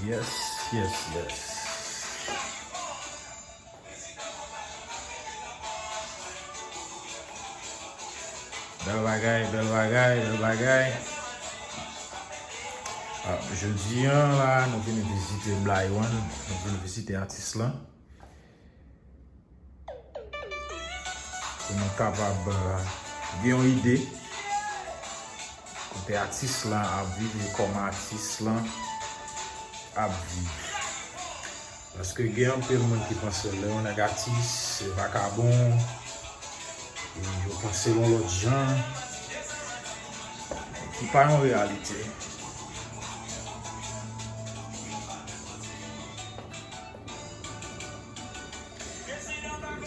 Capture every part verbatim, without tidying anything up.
Yes, yes, yes. Bèl bagay, bèl bagay, bèl bagay. Ah, jodi an la, nou vin vizite Bly One, nou vin vizite atis lan. Pou nou kapab, euh, gen yon ide kote atis lan ap viv e kòman atis lan ap viv. Paske gen anpil moun ki panse lè yon nèg atis, se vakabon, e yo panse l yon lòt jan, ki pa yon reyalite.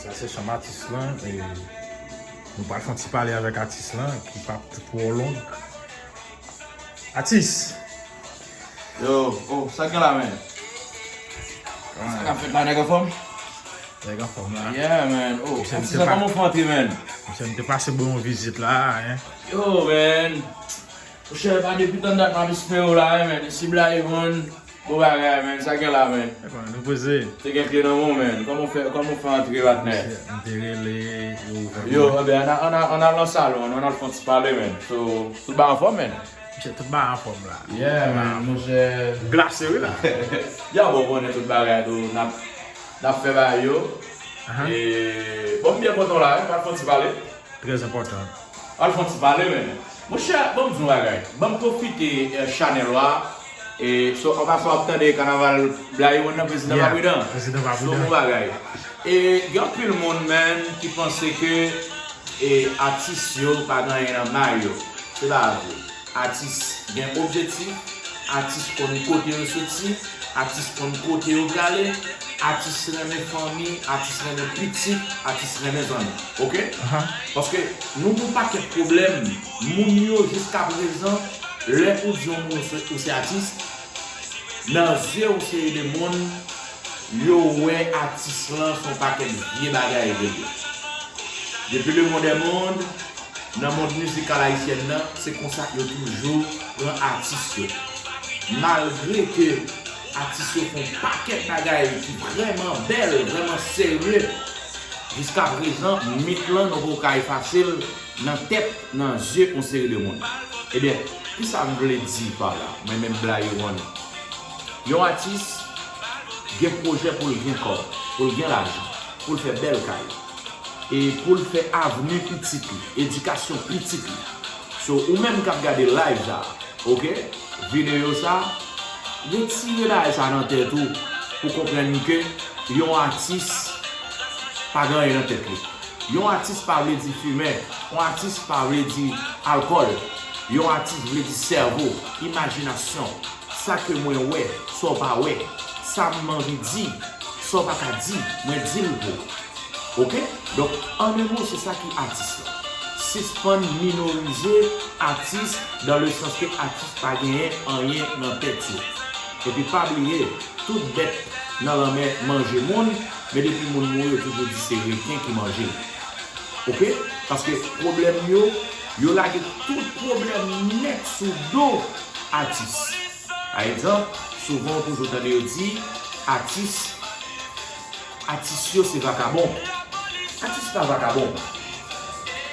Sa se chanm atis lan, e nou pral fè yon ti pale avèk atis lan, ki p ap twò long. Atis! Yo, oh, sa k gen la, men? Sa k ap fèt la, nèg anfòm? Nèg anfòm la. Yeah, man. Oh, atis lan, kòman w fè antre, man? Misye, m te pase ba w yon vizit la, hein? Yo, man. Monchè, pa depi tann dat m ap espere w la, hein, man. Isi Bly One, bon bagay, man. Sa k gen la, man? Epa, nou poze. Te gen kle nan men w, man. Kòman w fè, kòman w fè antre, patnè? Misye, m te rele, yo ouvè. Yo, enben, ann al, ann al, ann al nan salon, ann al fè yon ti pale, man. So, tout bagay anfòm, man? Misye, tout bagay anfòm la. Yeah, man, monchè. Glase, wi, la. Ya, bon, konnen tout bagay tou, n ap, n ap fè bagay yo. Ahan. E, bon, m byen kontan w la, wi, pral fè yon ti pale. Trè enpòtan. Al fè yon ti pale, men. Monchè, ban m di w yon bagay. Ban m pwofite, eh, chanèl la. E, so, an pasan w ap tande kanaval Bly One nan, Prezidan pa pridan. Prezidan pa pridan. So, bon bagay. E, gen anpil moun, men, ki panse ke, e, atis yo pa gen anyen nan may yo. Se pa vre. Atis gen objektif, atis konn kote yo soti, atis konn kote yo prale, atis renmen fanmi, atis renmen pitit, atis renmen zanmi. Oke? Paske nou gen yon pakèt pwoblèm, moun yo jiskaprezan, lè ou di yon moun ou se, ou se atis, nan zye yon seri de moun, yo wè atis lan se yon pakèt vye bagay rele. Depi le monde est monde, nan mond mizikal ayisyèn nan, se konsa yo toujou pran atis yo. Malgre ke atis yo fè yon pakèt bagay ki vrèman bèl, vrèman serye, jiskaprezan, mit lan, nou poko ka efase l nan tèt, nan zye yon seri de moun. Ebyen, kisa m vle di pa la, mwen menm Bly One? Yon atis gen pwojè pou l gen kòb, pou l gen lajan, pou l fè bèl kay, e pou l fè avni pitit li, edikasyon pitit li. So, ou menm k ap gade live sa, oke, videyo sa, retire bagay sa nan tèt ou pou konprann ke yon atis pa gen anyen nan tèt li. Yon atis pa vle di fimen, yon atis pa vle di alkòl, yon atis vle di sèvo, imajinasyon, sa ke mwen wè, sa w pa wè, sa m anvi di, sa w pa ka di, mwen di l pou ou. Oke? Donk, an en mo, se sa ki atis la. Sispann minorize atis dan le sans ke atis pa genyen anyen nan tèt yo. Epi pa bliye, tout bèt nan lanmè manje moun, men depi moun mouri, yo toujou di se reken ki manje l. Oke? Paske pwoblèm yo, yo lage tout pwoblèm nèt sou do atis. Pa egzanp, souvan ou toujou tande yo di, atis, atis yo se vakabon. Atis pa vakabon.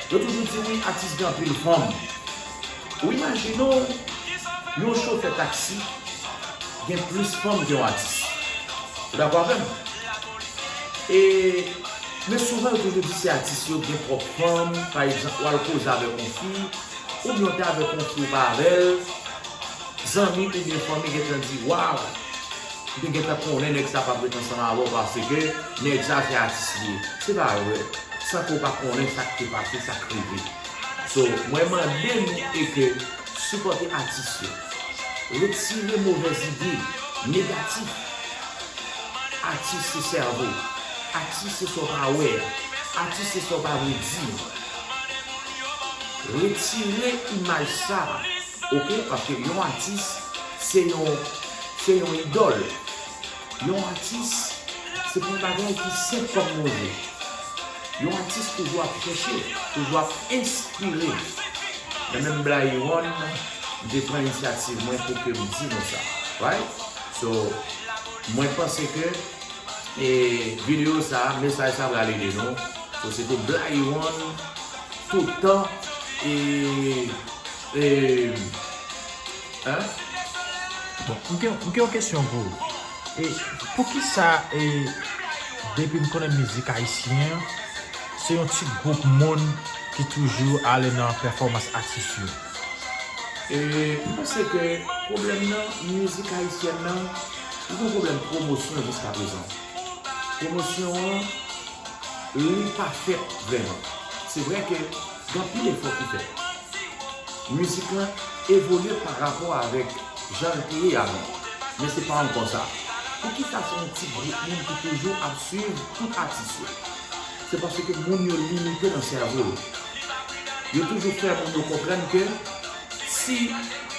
Yo toujou di wi, atis gen anpil fanm. Ou imajine w, yon chofè taksi gen plis fanm ke yon atis. Ou dakò avè m? E, men souvan yo toujou di se atis yo gen twòp fanm, pa egzanp, w al koze avèk yon fi, oubyen w te avèk yon fi ou pa avè l, zanmi oubyen fanmi gentan di, waw, m te gentan konnen nèg sa p ap ret ansanm avè w paske nèg sa se atis li ye. Se pa vre. San ke w pa konnen sa k te pase, sa k rive. So, mwen mande nou e ke sipòte atis yo. Retire movèz ide negatif. Atis se sèvo. Atis se sa w pa wè a. Atis se sa w pa vle di. Retire imaj sa a, oke? Paske yon atis, se yon, se yon idòl. Yon atis, se pa yon bagay ki senp kòm manje. Yon atis toujou ap chèche, toujou ap enspire. Men menm Bly One, m te pran inisyativ mwen pou ke m di nou sa. Right? So, mwen panse ke e videyo sa, mesaj sa pral ede nou. So, se te Blayi One, tout tan, e, e, hein? Bon, m gen m gen yon kesyon pou ou. E poukisa e depi m konnen mizik ayisyen an, se yon ti gwoup moun ki toujou ale nan pèfòmans atis yo? E m panse ke pwoblèm nan, mizik ayisyèn nan, li gen pwoblèm pwomosyon jiskaprezan. Pwomosyon an, li pa fèt vrèman. Se vrè ke gen anpil efò ki fèt. Mizik lan evolye pa rapò avèk jan l te ye avan. Men se pa ankò sa. Poukisa se yon ti gwoup moun ki toujou ap swiv tout atis yo? Se paske moun yo limite nan sèvo yo. Yo toujou fè moun yo konprann ke si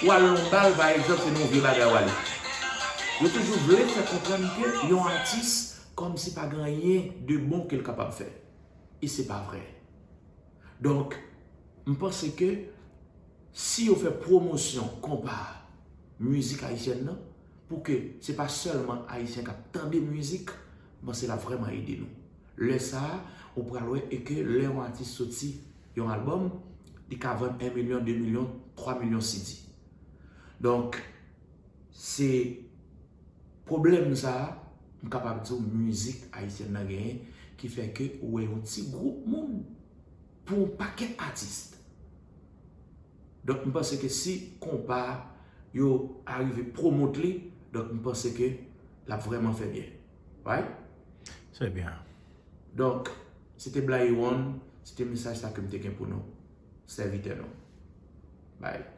w al nan yon bal, pa egzanp, se nan yon vye bagay w ale. Yo toujou vle fè konprann ke yon atis kòmsi pa gen anyen de bon ke l kapab fè. E se pa vrè. Donk, m panse ke si yo fè pwomosyon konpa mizik ayisyèn nan, pou ke se pa sèlman ayisyen k ap tande mizik, m panse l ap vrèman ede nou. Lè sa a, ou pral wè e ke lè yon atis soti yon albòm, li ka vann en milyon, de milyon, twa milyon C D. Donk, se pwoblèm sa a, m kapab di w mizik ayisyèn nan genyen, ki fè ke ou wè yon ti gwoup moun pou yon pakèt atis. Donk, m panse ke si konpa yo arive pwomot li, donk m panse ke l ap vrèman fè byen. Right? Se byen. Donk, se te Blayi One, se te mesaj sa ke m te gen pou nou. Sèvitè nou. Bye.